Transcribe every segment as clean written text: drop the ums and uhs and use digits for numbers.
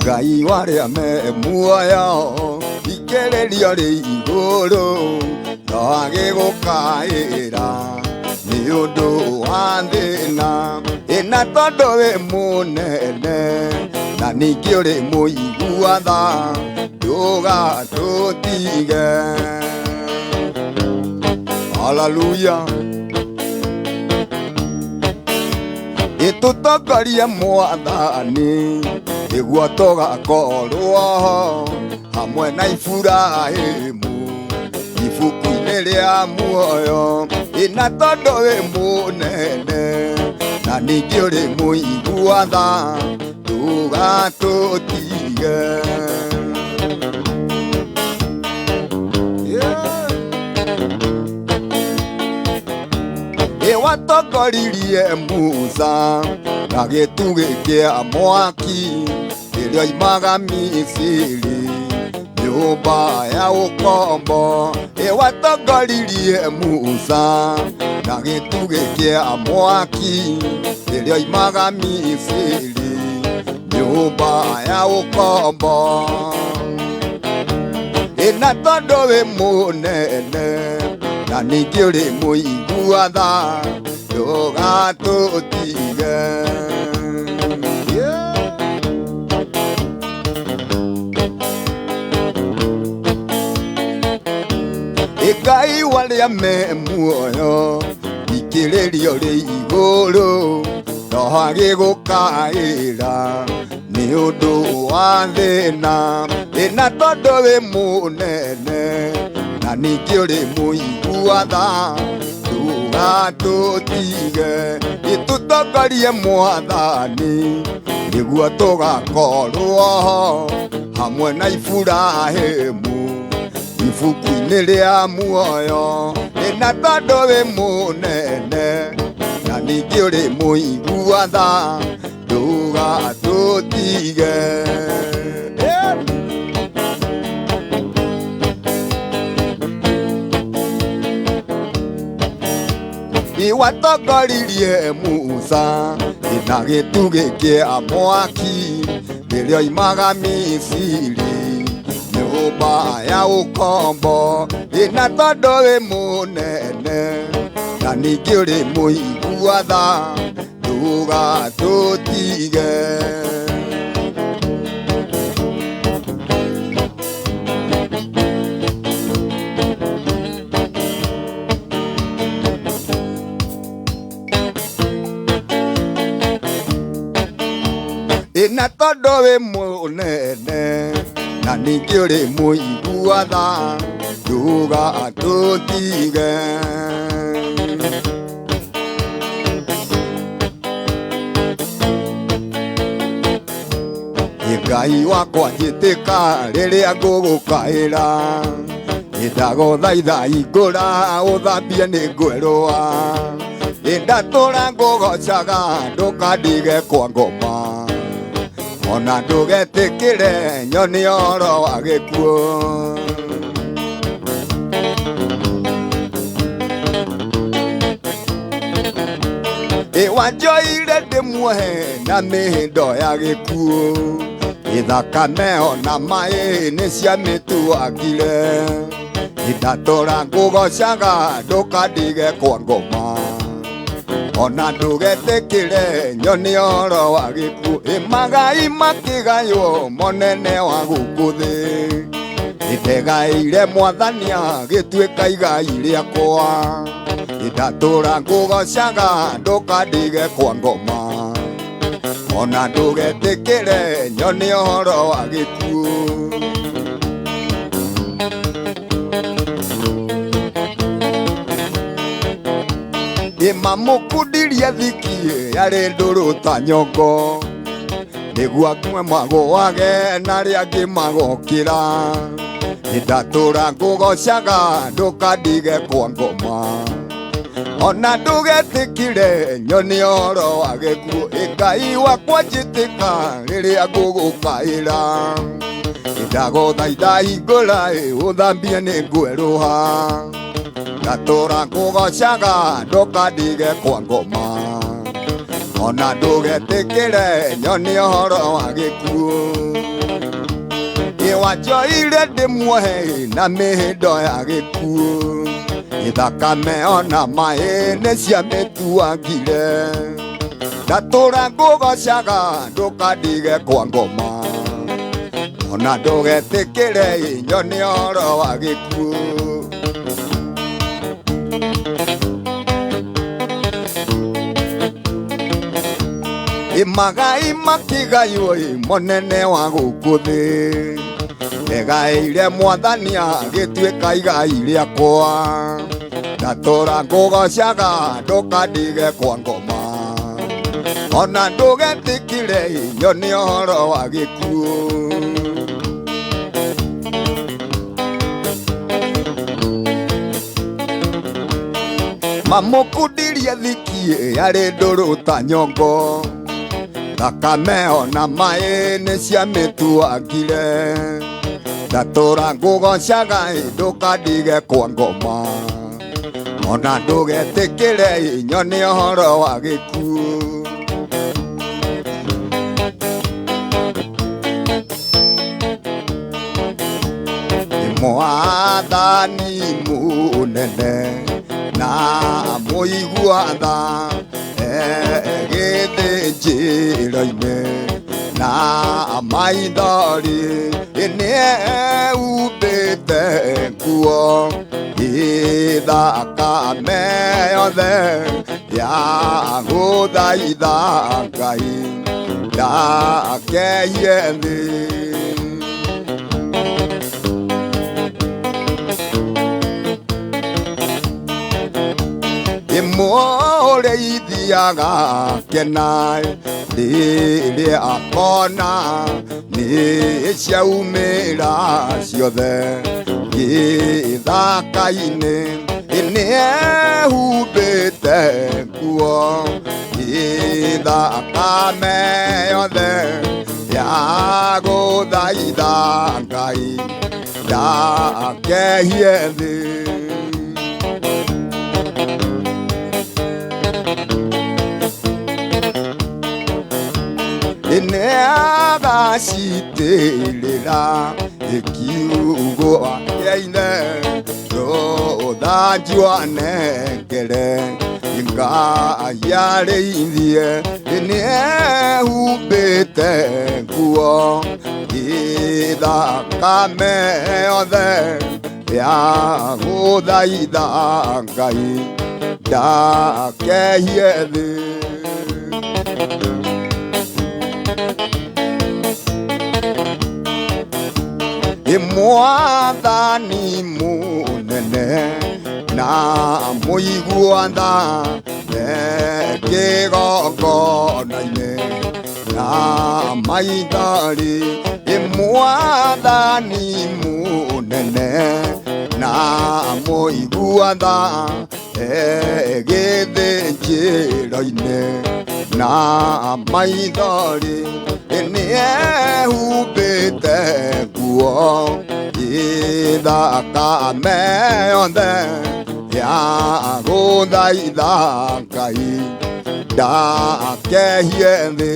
Ngai warĩa me muoyo ikĩrĩrio rĩ igũrũ no agĩgũkaĩra nĩ ũndũ wa thĩna ĩna tondũ wĩ mũnene na ningĩ ũrĩ mũigua tha ndũgatũtige. Haleluya. Ĩtũtongorie mwathani nĩguo tũgakorwo hamwe na Iburahĩmu ibuku-inĩ rĩa muoyo ĩna tondũ wĩ mũnene na ningĩ ũrĩ mũigua tha ndũgatũtige. Yeah. Ĩwatongoririe Musa na gĩtugĩ kĩa mwaki rĩrĩa oimaga Misiri nyũmba ya ũkombo. Ĩwatongoririe Musa na gĩtugĩ kĩa mwaki rĩrĩa oimaga Misiri nyũmba ya ũkombo. Ĩna tondũ wĩ mũnene na ningĩ ũrĩ mũigua tha ndũgatũtige. Yeah. Ngai warĩa me muoyo ikĩrĩrio rĩ igũrũ no agĩgũkaĩra nĩ ũndũ wa thĩna ĩna tondũ wĩ mũnene na ningĩ ũrĩ mũigua tha ndũgatũtige. Ĩtũtongorie mwathani nĩguo tũgakorwo hamwe na Iburahĩmu ibuku-inĩ rĩa muoyo ĩna tondũ wĩ mũnene na ningĩ ũrĩ mũigua tha ndũgatũtige. Yeah. Iwatongoririe Musa ĩna gĩtugĩ kĩa mwaki rĩrĩa oimaga Misiri nyũmba ya ũkombo ĩna tondũ wĩ mũnene na ningĩ ũrĩ mũigua tha ndũgatũtige. Ĩna tondũ wĩ mũnene na ningĩ ũrĩ mũigua tha ndũgatũtige. Ngai wakwa njĩtĩka rĩrĩa ngũgũkaĩra ndagũthaitha hingũra ũthambie nĩ ngwerũa ndatũra ngũgocaga ndũkandige kwa ngoma ona ndũgetĩkĩre nyone ũhoro wa gĩkuũ. Ĩwanjoire ndĩmuohe na mĩhĩndo ya gĩkuũ ithakame ona maĩ nĩ ciamĩtuangire ndatũra ngũgocaga ndũkandige kwa ngoma ona ndũgetĩkĩre nyone ũhoro wa gĩkuũ. Ĩmagai makĩgaywo monene wa gũkũ thĩ ndegaĩire mwathani agĩtuĩka igai rĩakwa ndatũra ngũgocaga ndũkandige kwa ngoma ona ndũgetĩkĩre nyone ũhoro wa gĩkuũ. Ĩmamũkundirie thiki yarĩ ndũrũ ta nyongo nĩguo amwe magũage na arĩa angĩ magokĩra ndatũra ngũgocaga ndũkandige kwa ngoma ona ndũgetĩkĩre nyone ũhoro wa gĩkuũ. Ngai wakwa njĩtĩka rĩrĩa ngũgũkaĩra ndagũthaitha hingũra ũthambie nĩ ngwerũha ndatũra ngũgocaga ndũkandige kwa ngoma Ona ndũgetĩkĩre nyone ũhoro wa gĩkuũ. Ĩwanjoire ndĩmuohe na mĩhĩndo ya gĩkuũ. Ithakame ona maĩ nĩ ciamĩtuangire. Ndatũra ngũgocaga ndũkandige kwa ngoma. Ona ndũgetĩkĩre nyone ũhoro wa gĩkuũ. Imagai makigaywo monene wa gũkũ thĩ. Ndegaĩire mwathani agĩtuĩka igai rĩakwa. Ndatũra ngũgocaga ndũkandige kwa ngoma. Ona ndũgetĩkĩre nyone ũhoro wa gĩkuũ. Mamũkundirie thiki yarĩ ndũrũ ta nyongo. Thakame ona maĩ nĩ ciamĩtuangire. Ndatũra ngũgocaga ndũkandige kwa ngoma. Ona ndũgetĩkĩre nyone ũhoro wa gĩkuũ. Mwathani mũnene na mũigua tha gĩthĩnjĩro-inĩ na maithori nĩeumbĩte nguo ithakame yothe ya gũthaitha Ngai ndakehie thĩ. Imũrĩithiaga kena rĩrĩa akona nĩ ciaumĩra ciothe gĩthaka-inĩ nĩehumbĩte nguo ithakame yothe ya gũthaitha Ngai ndakehie thĩ. Nĩagacitĩrĩra ĩkiugo kĩa ithe rũthanju anengere Ngai arĩithie nĩehumbĩte nguo ithakame yothe ya gũthaitha Ngai ndakehie thĩ. Mwathani mũnene na mũigua tha kĩgongona-inĩ na maithori. Mwathani mũnene na mũigua tha gĩthĩnjĩro-inĩ na maithori nĩehumbĩte nguo ithakame yothe ya gũthaitha Ngai ndakehie thĩ.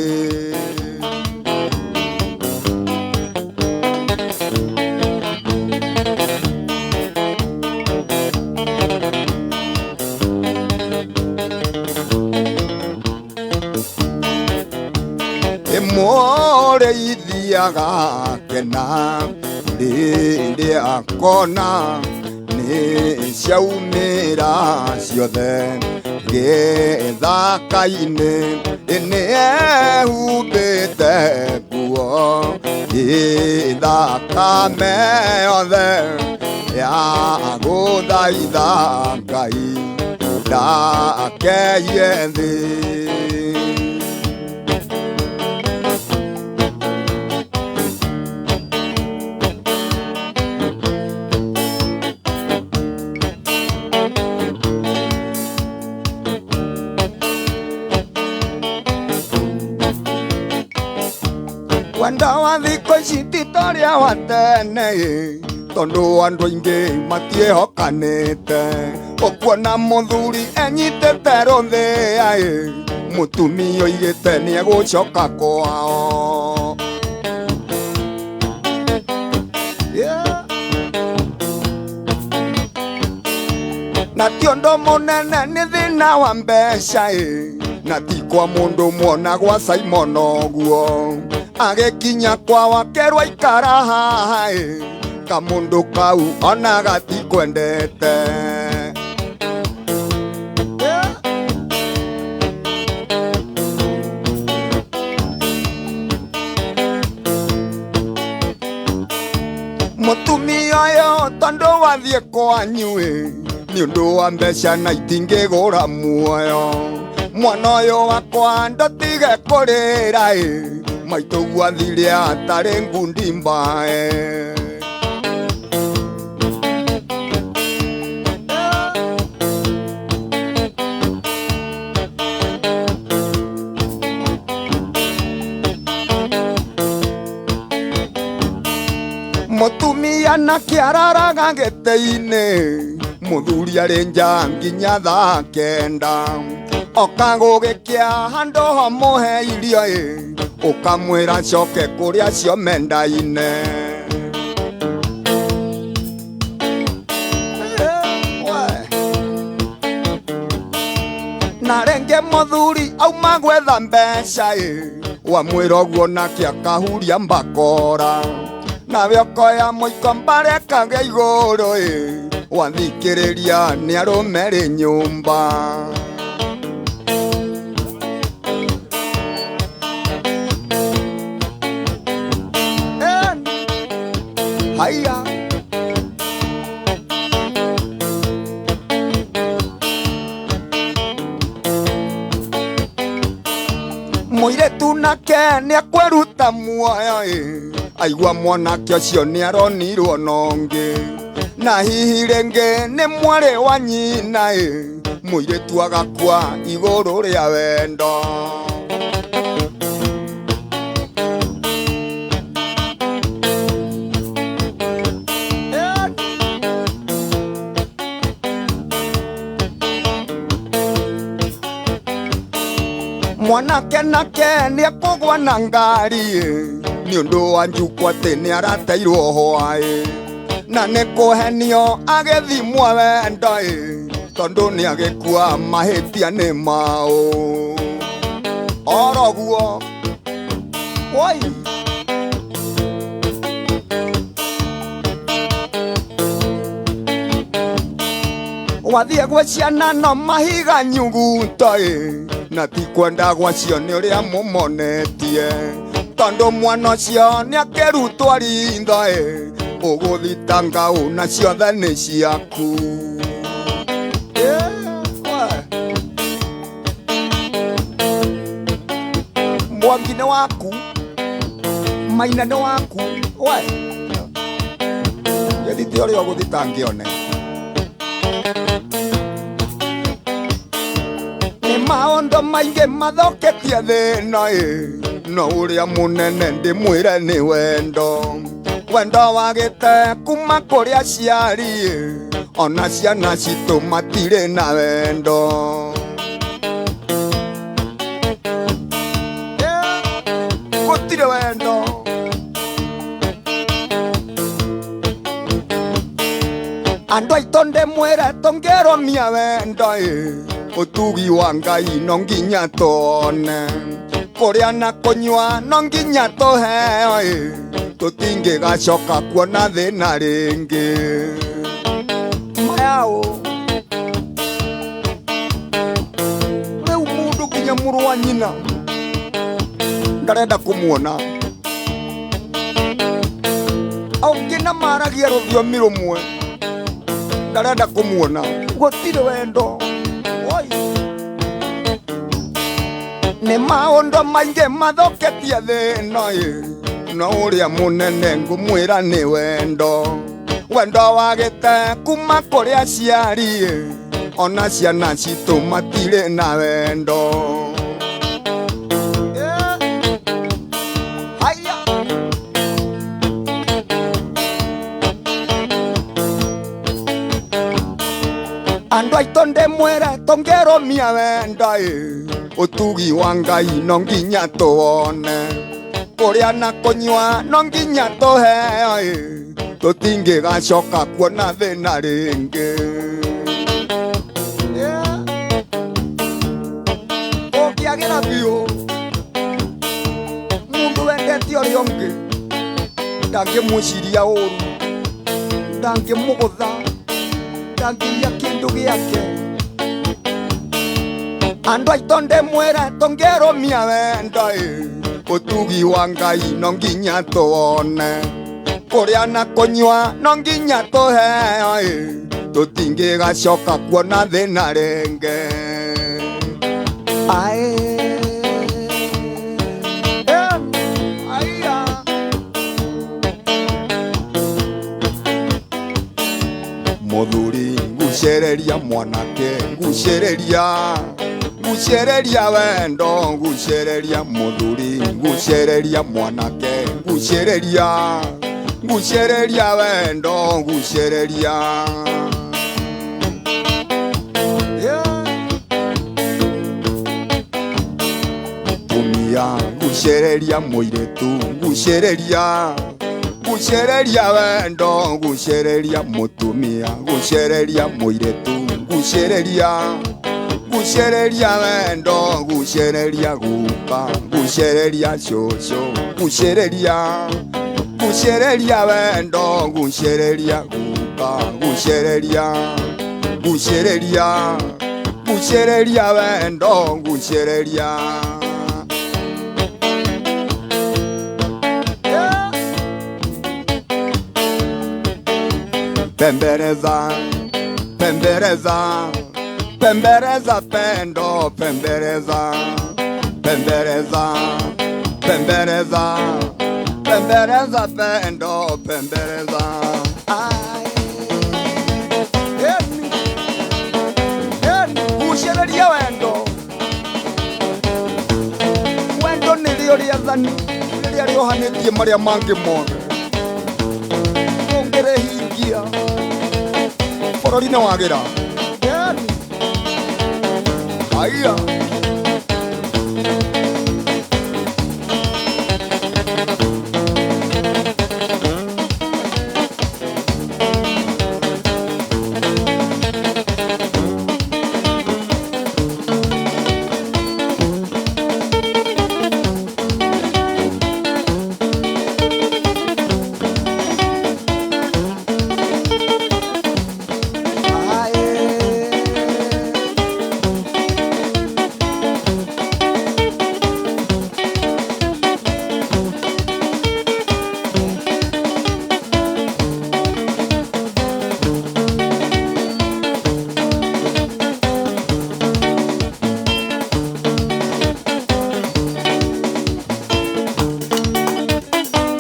Mũrĩithiaga kena rĩrĩa akona nĩ ciaumĩra ciothe gĩthaka-inĩ nĩehumbĩte nguo ithakame yothe ya gũthaitha Ngai ndakehie thĩ. Wenda wa thikũ ici ti ta ũrĩa wa tene tondũ andũ aingĩ matiĩhokanĩte. Ũkuona mũthuri enyitĩte rũthĩa Mũtumia oigĩte nĩegũcoka kwao. Yeah. Na ti ũndũ mũnene nĩ thĩna wa mbeca ĩ, na ti kwa mũndũ muona gwa Simon ũguo. Agĩkinya kwao akerwo ikara haha ĩ, kamũndũ kau ona gatikwendete. Yeah. Mũtumia ũyũ tondũ wathiĩ kwanyu ĩ, nĩ ũndũ wa mbeca na itingĩgũra muoyo. Mwana ũyũ wakwa ndotige kũrĩra ĩ, maitũguo athire atarĩ ngundi mbae. Mũtumia nake araraga gĩtĩ-inĩ, mũthuri arĩ nja nginya thaa kenda. Oka gũgĩkĩa handũ ho mũhe irio ĩ, ũkamwĩra coke kũrĩa acio mendaine. Na rĩngĩ mũthuri auma gwetha mbeca ĩ, wamwĩra ũguo nake akahuria mbakora. Nawe ũkoya mũiko mbarĩ kagĩa igũrũ ĩ, wathikĩrĩria nĩ arũme rĩ nyũmba. Haya. Mũirĩtu nake nĩekweruta muoyo ĩ, aigua mwanake ũcio nĩaronirwo na ũngĩ. Na hihi rĩngĩ nĩ mwarĩ wa nyina ĩ, mũirĩtu agakua igũrũ rĩa wendo. Mwanake nake nĩekũgwa na ngari ĩ, nĩ ũndũ wa njukũ atĩ nĩarateirwo hwaĩ. Na nĩkũhenio agĩthimwo wendo ĩ, tondũ nĩagĩkua mahĩtia nĩ mao. Oroguo. Woi. Wathiĩ gwĩ ciana no mahiga nyuguto ĩ, na ti kwenda gwacio nĩ ũrĩa mũmonetie. Tondũ mwana ũcio nĩakĩrutwo ritho ĩ, ũgũthitanga ũ na ciothe nĩ ciaku. Mwangi nĩ waku, Maina nĩ waku, we gĩthite ũrĩa ũgũthitangĩone. Nĩ maũndũ maingĩ mathũkĩtie thĩ ĩno ĩ, no ũrĩa mũnene ndĩmwĩre nĩ wendo. Wendo wagĩte kuma kũrĩ aciari ĩ, ona ciana citũ matirĩ na wendo. Gũtirĩ wendo. Andũ aitũ ndĩmwĩre tũngĩrũmia wendo ĩ, ũtugi wa Ngai no nginya tuone. Kũrĩa na kũnyua no nginya tũheo ĩ, tũtingĩgacoka kuona thĩna rĩngĩ. Mayaũ. Rĩu mũndũ nginya mũrũ wa nyina ndarenda kũmuona. Aũngĩ na maragia rũthiomi rũmwe ndarenda kũmuona. Gũtirĩ wendo. Woi. Nĩ maũndũ maingĩ mathũkĩtie thĩ ĩno ĩ, no ũrĩa mũnene ngũmwĩra nĩ wendo. Wendo wagĩte kuma kũrĩ aciari ĩ, ona ciana citũ matirĩ na wendo. Haya. Andũ aitũ ndĩmwĩre tũngĩrũmia wendo ĩ, Ũtugi wa Ngai no nginya tũwone, kũrĩa na kũnyua no nginya tũheo ĩ, tũtingĩgacoka kuona thĩna rĩngĩ. Yeah. Ũngĩagĩra biũ mũndũ wendete ũrĩa ũngĩ ndangĩmwĩciria ũru, ndangĩmũgũtha, ndangĩiya kĩndũ gĩake. Andũ aitũ ndĩmwĩre tũngĩrũmia wendo ĩ, ũtugi wa Ngai no nginya tũwone, kũrĩa na kũnyua no nginya tũheo ĩ, tũtingĩgacoka kuona thĩna rĩngĩ. Ae. Aiya. Mũthuri ngucereria, mwanake ngucereria, ngucereria wendo ngucereria, mũthuri ngucereria, mwanake ngucereria, ngucereria wendo ngucereria. Yeah. Tumia ngucereria, mũirĩtu ngucereria, ngucereria wendo ngucereria, mũtumia ngucereria, mũirĩtu ngucereria, ngucereria wendo ngucereria, guka ngucereria, cũcũ ngucereria, ngucereria wendo ngucereria, guka ngucereria, ngucereria, ngucereria wendo ngucereria. Yeah. Pembereza, pembereza, pembereza pendo, pembereza, pembereza, pembereza, pembereza pendo, pembereza. Ai. Eni, eni, gucereria wendo. Wendo nĩrĩo rĩathani rĩrĩa rĩohanĩtie marĩa mangĩ mothe. Ũngĩrĩhingia bũrũri nĩ wagĩra. Eni. Aiya.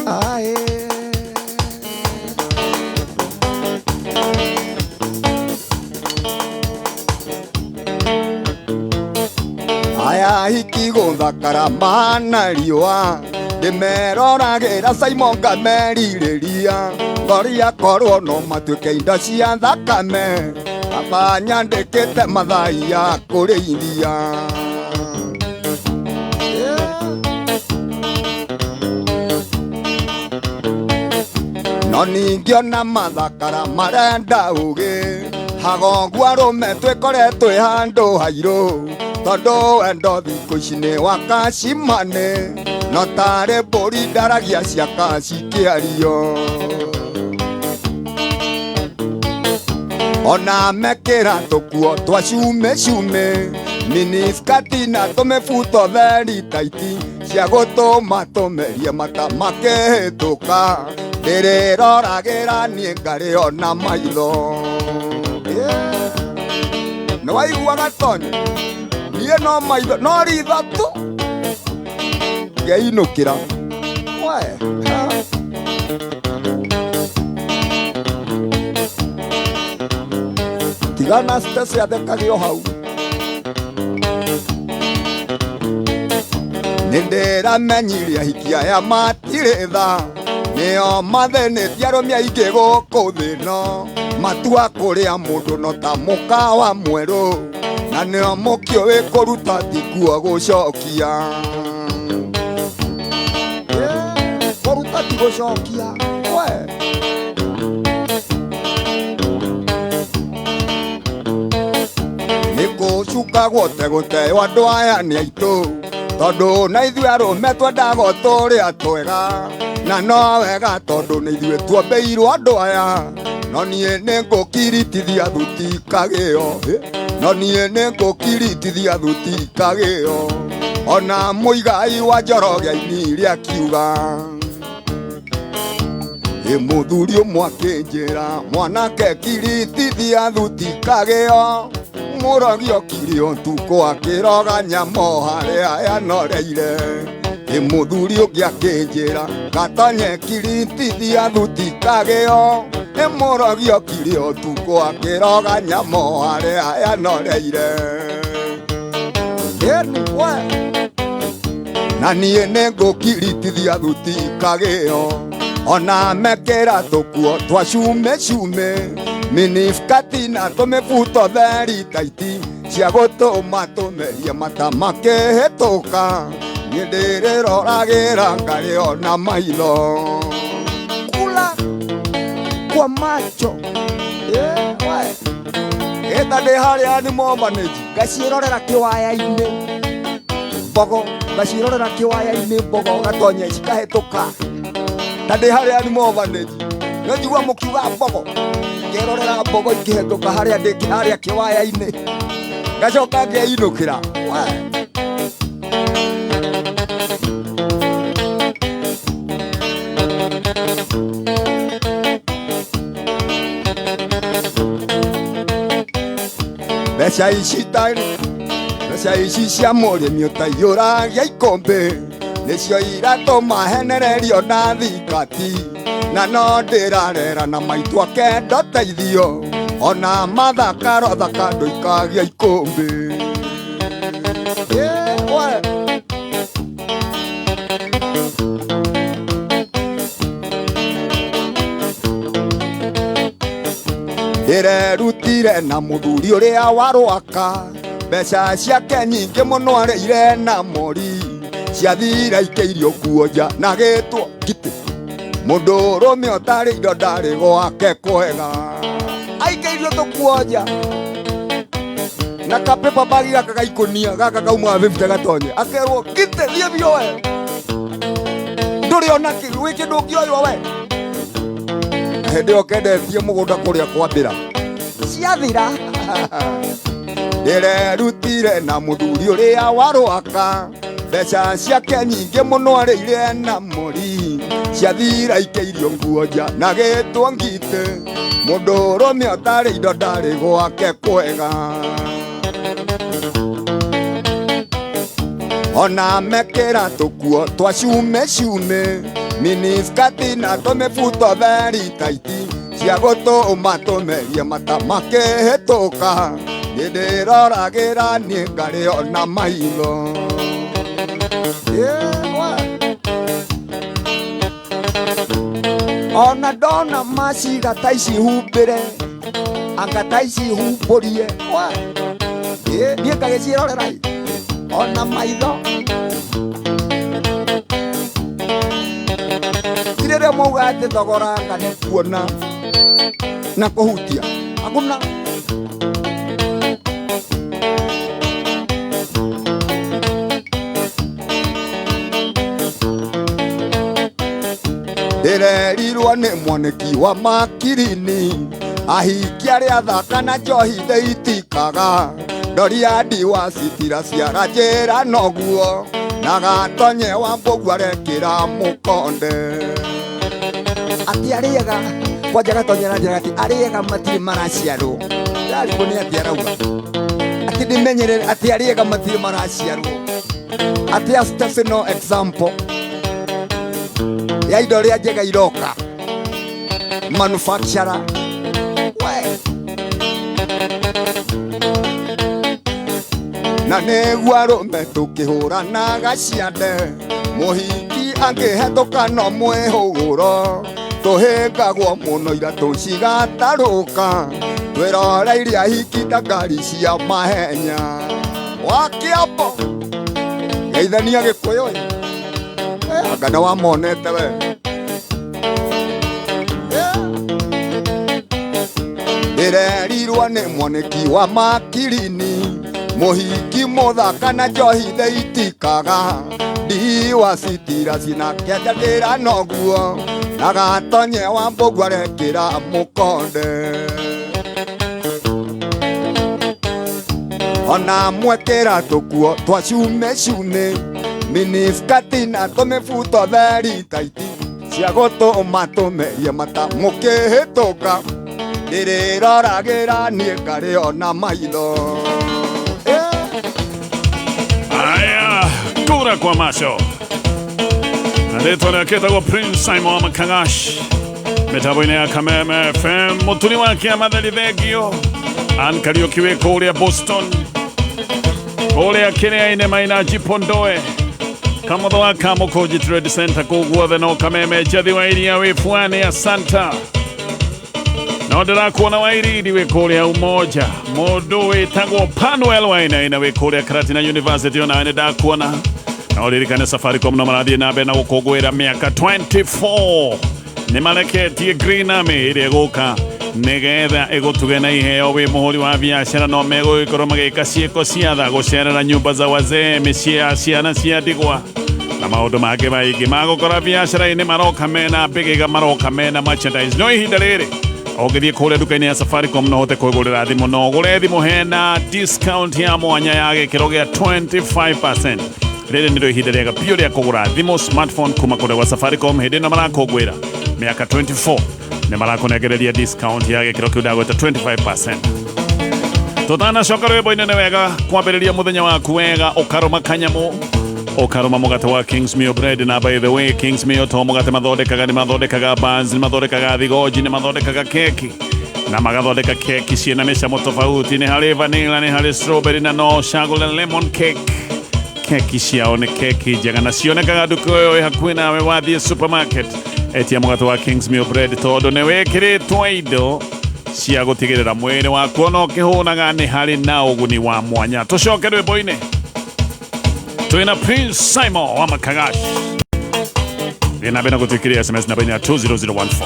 Ae. Aya hiki gũthakara mana riũa ndĩmeroragĩra Simon ngamerirĩria ngoria korwo no matuĩke indo cia thakame baba nyandĩkĩte mathai ya kũrĩithia. Yeah. No ningĩ ona mathakara marenda ũgĩ hagoguo arũme twĩkore twĩ handũ hairũ tondũ wendo thikũ ici nĩ wa kacimane no tarĩ mbũri ndaragia cia kacikĩario. Ona mekĩra tũkuo twa cume cume miniskati na tũmĩbuto theri taiti cia gũtũma tũmerie mata makĩhĩtũka ndĩrĩroragĩra niĩ ngarĩo na maitho. Yeah. Nĩ waigua Gatonyo niĩ no maitho no ritho tu ngeinũkĩra we. Tigana Stacy athekagio hau. Nĩ ndĩramenyirie ahiki aya matirĩ tha nĩo mathĩnĩtie arũme aingĩ gũkũ thĩ ĩno matua kũrĩa mũndũ no ta mũkawa mwerũ Na nĩo mũkĩũĩ kũruta tikuo gũcokia. Kũruta ti gũcokia we. Nĩ kũcukagwo tegũteo andũ aya nĩ aitũ, tondũ na ithuĩ arũme twendaga tũrĩa twega, na no wega tondũ nĩ ithuĩ tuombĩirwo andũ aya. No niĩ nĩ ngũkiritithia thuti kagĩo, no niĩ nĩ ngũkiritithia thuti kagĩo. Ona mũigai wa Njoroge ainire akiuga, ĩ mũthuri ũmwe akĩnjĩra, mwanake kiritithia thuti kagĩo. Mũrogi okire ũtukũ akĩroga nyamo harĩa yanoreire. Ĩ mũthuri ũngĩ akĩnjĩra, gatonye kiritithia thuti kagĩo. Ĩ mũrogi okire ũtukũ akĩroga nyamo harĩa yanoreire. Ĩni we. Na niĩ nĩ ngũkiritithia thuti kagĩo. Ona mekĩra tũkuo twa cume cume, miniskati na tũmĩbuto theri taiti cia gũtũma tũmerie mata makĩhĩtũka. Niĩ ndĩrĩroragĩra ngarĩo na maitho. Kula kwa macho. Ĩta ndĩ harĩa animal manage, ngaciĩrorera kĩwaya-inĩ mbogo, ngaciĩrorera kĩwaya-inĩ mbogo, gatonye cikahĩtũka. Ta ndĩ harĩa animal manage, no njigua mũkiuga mbogo, ngerorera mbogo ikĩhĩtũka harĩa ndĩ harĩa kĩwaya-inĩ, ngacoka ngeinũkĩra. Mbeca ici tarĩ mbeca ici cia mũrĩmi ũtaiyũragia ikũmbĩ, nĩcio iratũma henererio na thikati. Na no ndĩrarera na maitũ akenda ũteithio, ona mathakaro thaka ndũikagia ikũmbĩ. Ndĩrerutire na mũthuri ũrĩa wa Rwaka, mbeca ciake nyingĩ mũno arĩire na mori, ciathire ikĩirio kuonja na gĩtwo ngitĩ. Mũndũ ũrũme ũtarĩ indo ndarĩ gwake kwega, aikĩirio tũkuonja na kapepa bagi gaka gaikũnia gaka kaumaga 50 gatonye, akerwo ngitĩ thiĩ biũ we, ndũrĩ ona kĩ wĩ kĩndũ ũngĩoywo we. Hĩndĩ ĩyo kendetie mũgũnda kũrĩa kwambĩra ciathira. Ndĩrerutire na mũthuri ũrĩa wa Rwaka, mbeca ciake nyingĩ mũno arĩire na mori, ciathira ikĩirio nguonja na gĩtwo ngitĩ. Mũndũ ũrũme ũtarĩ indo ndarĩ gwake kwega. Ona mekĩra tũkuo twa cume cume, miniskati na tũmĩbuto theri taiti cia gũtũma tũmerie mata makĩhĩtũka. Niĩ ndĩroragĩra niĩ ngarĩo na maitho. Ona ndona maciga ta ici humbĩre, anga ta ici humbũrie. Niĩ ngagĩciĩrorera ona maitho. Ti rĩrĩa mauga atĩ thogora anga nĩ kuona na kũhutia, hakuna. Ndĩrerirwo nĩ mwanĩki wa makirini, ahiki arĩa athaka na njohi ndĩitikaga. Ndoria ndiwa citira ciara njĩra noguo, na gatonye wa mbũguo arekĩra mũkonde. Atĩ arĩaga kwanja gatonye na njĩra atĩ arĩaga matirĩ maraciarwo. Ndarigwo nĩ atĩ arauga atĩ ndĩmenyerere atĩ arĩaga matirĩ maraciarwo, atĩ a no example ya indo rĩa njega iroka manufacturer we. Na nĩguo arũme tũkĩhũranaga ciande, mũhiki angĩhetũka no mwĩhũgũro, tũhĩngagwo mũno iratũ cigatarũka. Tweroreirie ahiki ta ngari cia mahenya. Wa Kĩambo geithania Gĩkũyũ ĩ. Anga nĩ wamonete we. Ndĩrerirwo nĩ mwanĩki wa makirini, mũhiki mũthaka na njohi thĩitikaga. Ndiwa citira cina kĩanja ndĩra noguo, na gatonye wa mbũguo arekĩra mũkonde. Ona mwekĩra tũkuo twa cume cume, miniskati na tũmĩbuto theri taiti, cia gũtũma tũmerie mata mũkĩhĩtũka. Ndĩrĩroragĩra niĩ ngarĩo na maitho. Aya, kura kwa macho. Na rĩtwa rĩake etagwo Prince Simon Makagash. Mĩtambo-inĩ ya Kameme FM, mũturi wa kĩama theri thengio. Ann Kariũki wĩ kũrĩa Boston. Kũrĩa kĩrĩa-inĩ Maina Jipondoe. Kamotho wa Kamũkũnji Trade Center kũu guothe no Kameme Njathi wa iria wĩ Pwani ya Santa. No ndĩrakuona Wairiri wĩ kũrĩa Umoja. Mũndũ wĩtagwo Panuel Wainaina wĩ kũrĩa Karatina University onawe nĩ ndakuona. Na ũririkane Safaricom no marathiĩ na mbere na gũkũngũĩra mĩaka 24. Nĩ mareketie Green Army ĩrĩa ĩgũka nĩgetha ĩgũtuge na iheo wĩ mũhũri wa biacara no megũgĩkorwo magĩka ciĩko cia tha gũcerera nyumba za wazee mĩciĩ ya ciana cia ndigwa na maũndũ mangĩ maingĩ magũkora biacara-inĩ maroka mena mbĩgĩga maroka mena merchandise no ihinda rĩrĩ ũngĩthiĩ kũrĩa nduka-inĩ ya Safaricom no ũhote kwĩgũrĩra thimũ no ũgũre thimũ hena discount ya mwanya ya gĩkĩro gĩa 25%. Rĩrĩ nĩrĩo ihinda rĩega biũ rĩa kũgũra thimũ smartphone kuma kũrĩa gwa Safaricom hĩndĩ ĩno marakũngũĩra mĩaka 24 nĩ marakũnengereria discount ya gĩkĩro kĩu ndagwĩta 25%. Tũtanacoka rwĩmbo-inĩ nĩ wega kwambĩrĩria mũthenya waku wega ũkarũma kanyamũ ũkarũma mũgate wa Kingsmill bread na by the way Kingsmill to mũgate mathondekaga nĩ mathondekaga buns nĩ mathondekaga thigoji nĩ mathondekaga keki na magathondeka keki ciĩna mĩcamo tofauti nĩ harĩ vanilla nĩ harĩ strawberry na no ũcagũre lemon cake. Keki ciao nĩ keki njega na cionekaga nduka ĩyo ĩ hakuhĩ nawe wathiĩ supermarket etia mũgate wa Kingsmill bread tondũ nĩ wĩkĩrĩtwo indo cia gũtigĩrĩra mwĩrĩ waku ona ũkĩhũnaga nĩ harĩ na ũguni wa mwanya. Tũcoke rwĩmbo-inĩ twĩna Prince Simon wa Makagash. Thiĩ na mbere na gũtwĩkĩria SMS namba-inĩ ya 20014.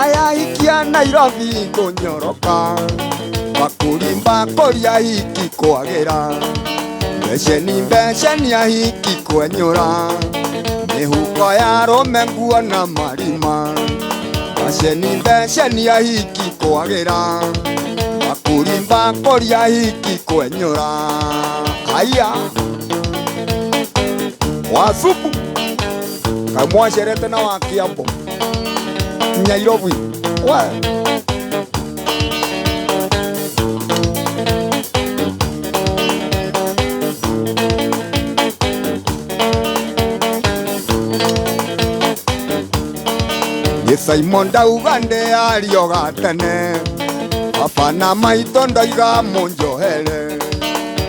Aya hikia Nairobi kũnyoroka, bakũri mbakũri ahiki kwagĩra, mbeceni mbeceni ahiki kwenyũra, mĩhuko ya arũme nguo na marima, mbeceni mbeceni ahiki kwagĩra, bakũri mbakũri ahiki kwenyũra. Haya wasupu kamwacerete na wa Kĩambo Nairobi we. Nĩ Simon ndauga ndĩarioga tene, baba na maitũ ndoiga mũnjohere,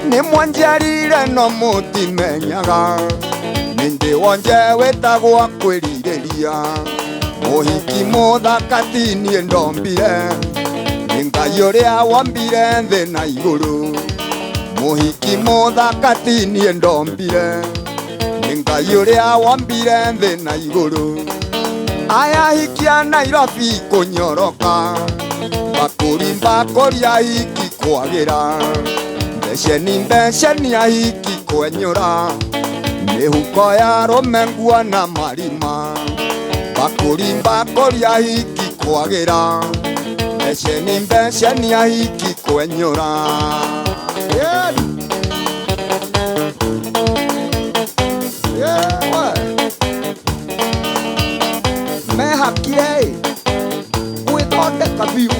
nĩ mwanjiarire no mũtimenyaga, nĩ ndĩ wonje wĩtagwo kwĩrirĩria, mũhiki mũthaka ti niĩ ndombire, nĩ Ngai ũrĩa wombire thĩ na igũrũ, mũhiki mũthaka ti niĩ ndombire, nĩ Ngai ũrĩa wombire thĩ na igũrũ. Aya hikia Nairobi kũnyoroka, bakũri mbakũri ahiki kwagĩra, mbeceni mbeceni ahiki kwenyũra, mĩhuko ya arũme nguo na marima, bakũri mbakũri ahiki kwagĩra, mbeceni mbeceni ahiki kwenyũra. Yeah. Yeah, we. Mehakire gwĩthondeka biũ.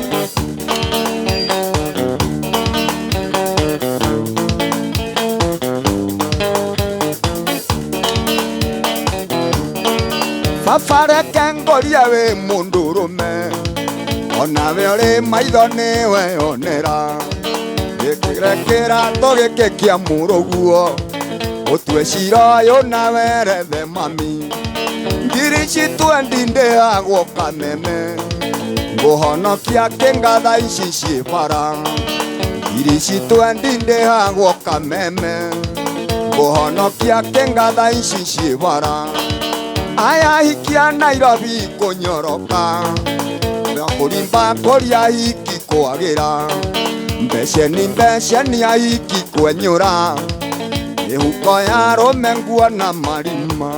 Baba reke ngũrie wĩ mũndũrũme, onawe ũrĩ maitho nĩwe onera, Wĩkĩre kĩratũ gĩkĩ kĩa mũrũguo ũtue cira ũyũ na werethe mami ngiri citwendi ndĩhagwo kameme ngũhonokia kĩngatha ici ciĩ bara ngiri citwendi ndĩhagwo kameme ngũhonokia kĩngatha ici ciĩ bara aya hikia Nairobi kũnyoroka kũrimba kũria hiki kwagĩra mbeceni mbeceni ya hiki kwenyũra mĩhuko ya rũme nguo na marima.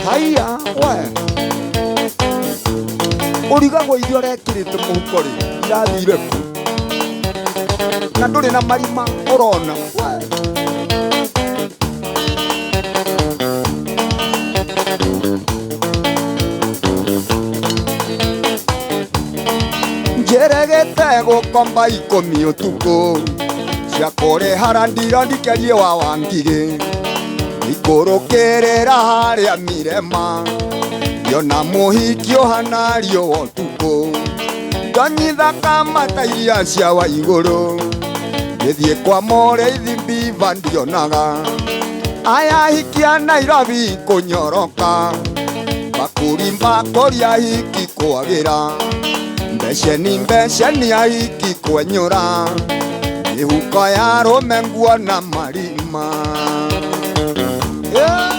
Haiya we ũrigagwo iria ũrekĩrĩte mũhuko rĩ irathire kũ na ndũrĩ na marima ũrona we. Njeregete gũkomba ikũmi ũtukũ cia kũrĩhara ndirondikerie wa Wangigĩ ikũrũkĩrĩra harĩa Mirema ngĩona mũhiki ũhana riũa ũtukũ ndonyithaka mata iria cia wa igũrũ ngĩthiĩ kwa mũrĩithi mbiba ndionaga aya hikia Nairobi kũnyoroka bakũri mbakũria hiki kwagĩra mbeceni mbeceni ya hiki kwenyũra mĩhuko ya rũme nguo na marima. Yeah.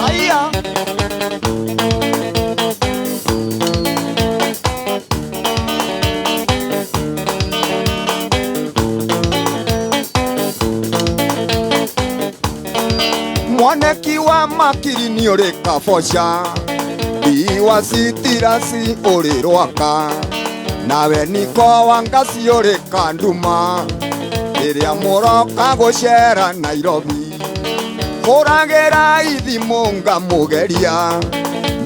Aya. Mwaneki wa makiri nĩ ũrĩ kaboca iwa citirasi ũrĩ rwaka nawe niko wa ngasi ũrĩ kanduma rĩrĩa mũroka gũcera Nairobi hũragĩra ithimũ ngamũgeria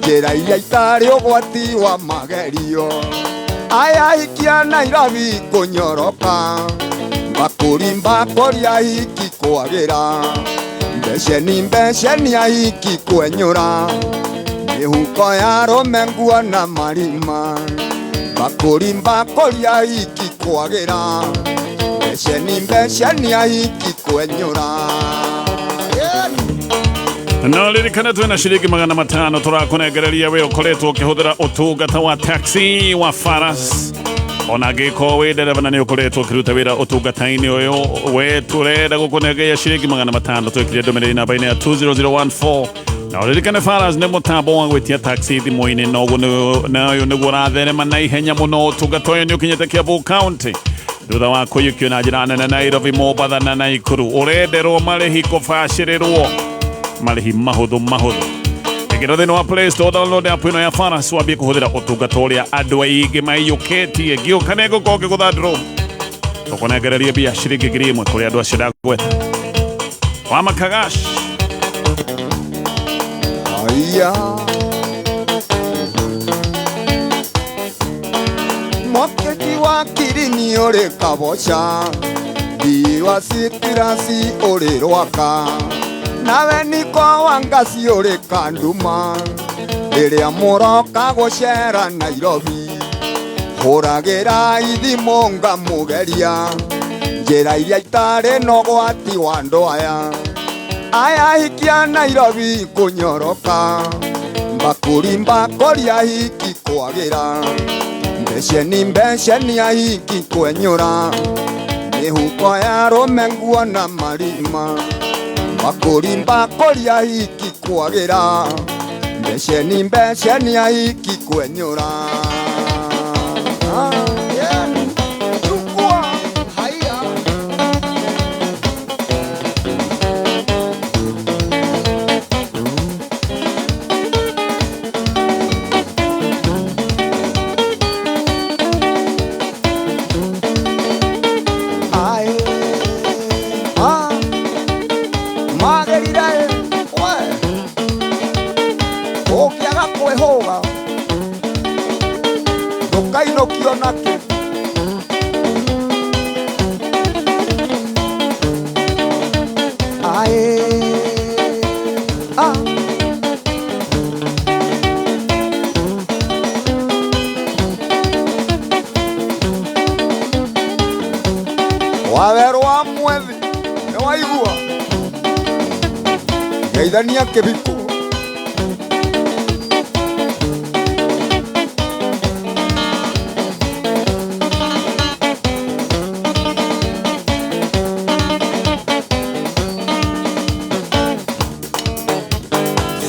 njĩra iria itarĩ ũgwati wa magerio aya hikia Nairobi kũnyoroka mbakũri mbakũria hiki kwagĩra mbeceni mbeceni ya hiki kwenyũra mĩhuko ya rũme nguo na marima bakũri mbakũria hiki kwagĩra mbeceni mbeceni ya hiki kwenyũra. Na ririkana twina ciringi 500 tũrakũnengereria we ũkoretwo ũkĩhũthĩra ũtungata wa taxi wa Faras ona angĩkorwo wĩ ndereba na nĩ ũkoretwo ũkĩruta wĩra ũtungata-inĩ ũyũ we tũrenda gũkũnengeria ciringi 500 twĩkire ndũmĩrĩri namba-inĩ ya 20014 na ũririkane Faras nĩ mũtambo wa gwĩtia taxi thimũ-inĩ na ũyũ nĩguo ũratherema na ihenya mũno. Ũtungata ũyũ nĩ ũkinyĩte Kiambu County thutha wa kũiyũkio na njĩra nene Nairobi, Mombatha na Naikuru. Ũrenderwo marĩhi kũbacĩrĩrwo marĩhi mahũthũ mahũthũ. Ĩkĩra thĩinĩ wa Play Store, download app ĩno ya Faras wambie kũhũthĩra ũtungata ũrĩa andũ aingĩ maiyũkĩtie. Ngĩũka nĩ ngũkorwo ngĩgũtha draw tũkũnengereria mbia ciringi 1000 kũrĩ andũ acio ndagweta. Wa Makagash. Aya. Moketi wa kirini ũrĩ kaboca ndiwa citirasi ũrĩ rwaka nawe niko wa ngasi ũrĩ kanduma rĩrĩa mũroka gũcera Nairobi hũragĩra ithimũ ngamũgeria njĩra iria itarĩ na ũgwati wa andũ aya aya hikia Nairobi kũnyoroka mbakũri mbakũria hiki kwagĩra mbeceni mbeceni ya hiki kwenyũra mĩhuko ya rũme nguo na marima mbakũri mbakũria hiki kwagĩra mbeceni mbeceni ya hiki kwenyũra. Chukua haya. Ae, ah, magerira we ũngĩaga kwĩhũga Wawerũ wa mwethi nĩ waigua geithania kĩbiko.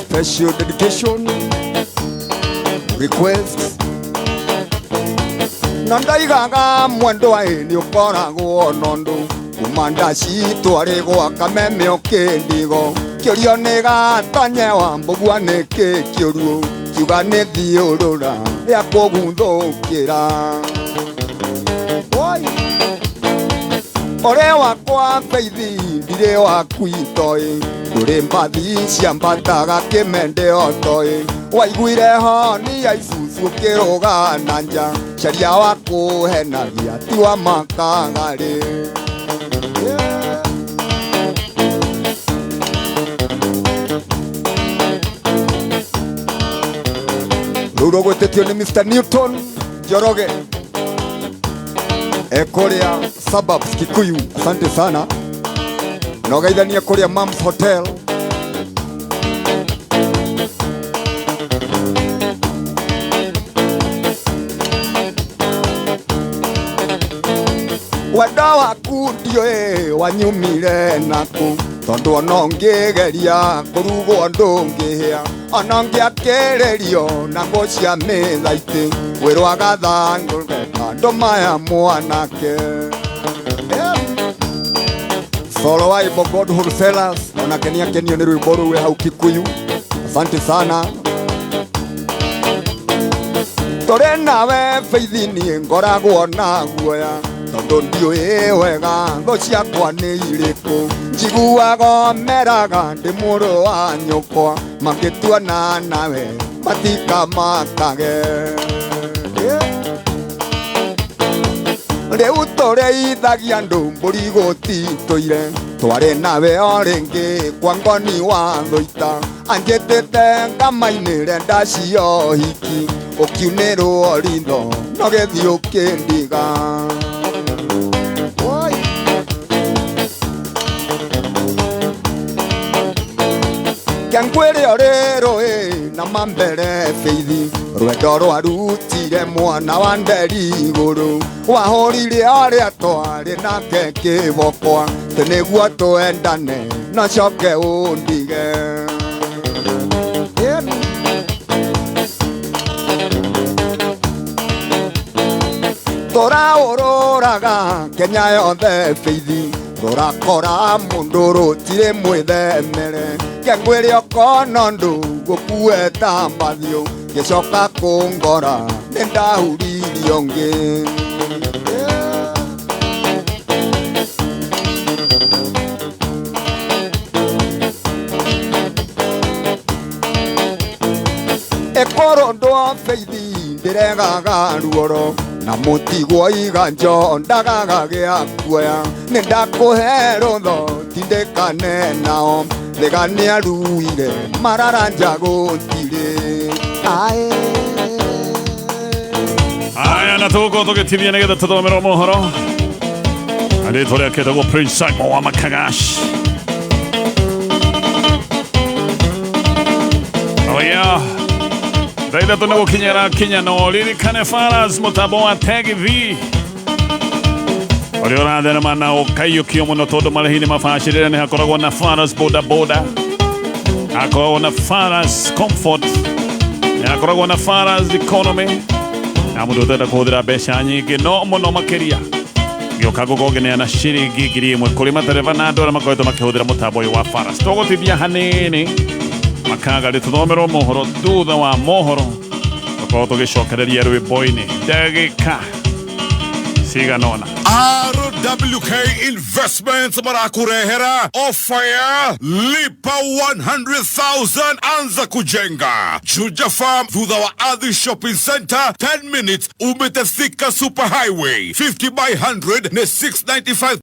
Special dedication request na ndaigaga mwendwa ĩ nĩ ũkoragwo nondu kuma ndacitwarĩ gwa kameme ũkĩndigo kĩũrio nĩ gatonye wa mbũgua nĩ kĩ kĩũruo kiuga nĩ thiũrũra rĩa kũguthũkĩra. Oi. Ore wakwa beithi ndirĩ waku itoĩ ndũrĩ mbathi ciambataga kĩmende otoĩ waiguire honi ya icucu ũkĩrũga na nja caria wa kũhenagia ti wa makagarĩ. Yeah. Rũu rũgwĩtĩtio nĩ Mr. Newton Njoroge ekũrĩa suburbs Kikuyu. Asante sana na ũgeithanie kũrĩa Mams Hotel. Wendo waku ndiũĩ wanyumire naku tondũ ona ũngĩgeria kũrugwo ndũngĩhĩa ona ũngĩakĩrĩrio na ngũ cia mĩthaitĩ wĩrwo agathangũreka ndũ maya mwanake. Yeah. Solo wa Ibo God Wholesalers onake nĩakenio nĩ rwĩmbo rũu hau Kikuyu. Asante sana. Tũrĩ nawe Faithi niĩ ngoragwo na guoya tondũ ndiũĩ wega thũ ciakwa nĩ irĩkũ njiguaga meraga ndĩ mũrũ wa nyũkwa mangĩtuona nawe matikamakage. Yeah. Rĩu tũrĩithagia andũ mbũri gũtitũire twarĩ nawe o rĩngĩ kwa ngoni wa thũita anjĩtĩte ngamainĩre ndacio hiki ũkiunĩrwo ritho no gĩthiĩ ũkĩndiga. Oi. Kĩangwĩre ũrĩ rũĩ na mambere beithi rwendo rwarutire mwana wa nderi igũrũ wahũrire arĩa twarĩ nake kĩbokwa tĩ nĩguo twendane no coke ũndige. Yeah. Tũraũrũraga Kenya yothe beithi tũrakora mũndũ rũtirĩ mwĩthemere kĩangwĩre ũkona ũndũ gũkue ta mbathiũ gĩcoka kũngora nĩ ndahuririe ũngĩ. Yeah. Ĩkũrũndwo beithi ndĩregaga ruoro na mũtigwo iganjo ndagaga gĩa kuoya nĩ ndakũhe rũtho tindĩkane nao thĩga nĩaruire mararanja gũtirĩ. Ae. Aya na tugukorwo tũgĩtithia nĩgetha tũthomerwo mohoro rĩtwa rĩake etagwo Prince Simon wa Makagash. Oh yeah. Thaa ithatũ nĩ gũkinyĩra kinya no ririkane Faras mũtambo wa Tegithi ũrĩa ũratherema na ũkaiyũkio mũno tondũ marĩhi nĩ mabacĩrĩre nĩ hakoragwo na Faras boda boda, hakoragwo na Faras Comfort, nĩ hakoragwo na Faras Economy na mũndũ ũtenda kũhũthĩra mbeca nyingĩ no mũno makĩria gĩũka gũkorwo ngĩneana ciringi 1,000 kũrĩ matereba na andũ arĩa makoretwo makĩhũthĩra mũtambo ũyũ wa Faras. Tũgũtithia hanini makaga tũthomerwo mohoro thutha wa mohoro tũkorwo tũgĩcokereria rwĩmbo-inĩ ndagĩka cigana ũna. RWK Investments marakurehera ofa ya lipa 100,000 anza kujenga Juja Farm thutha wa Ardhi Shopping Center 10 minutes umete Thika Super Highway 50 by 100 ne 695.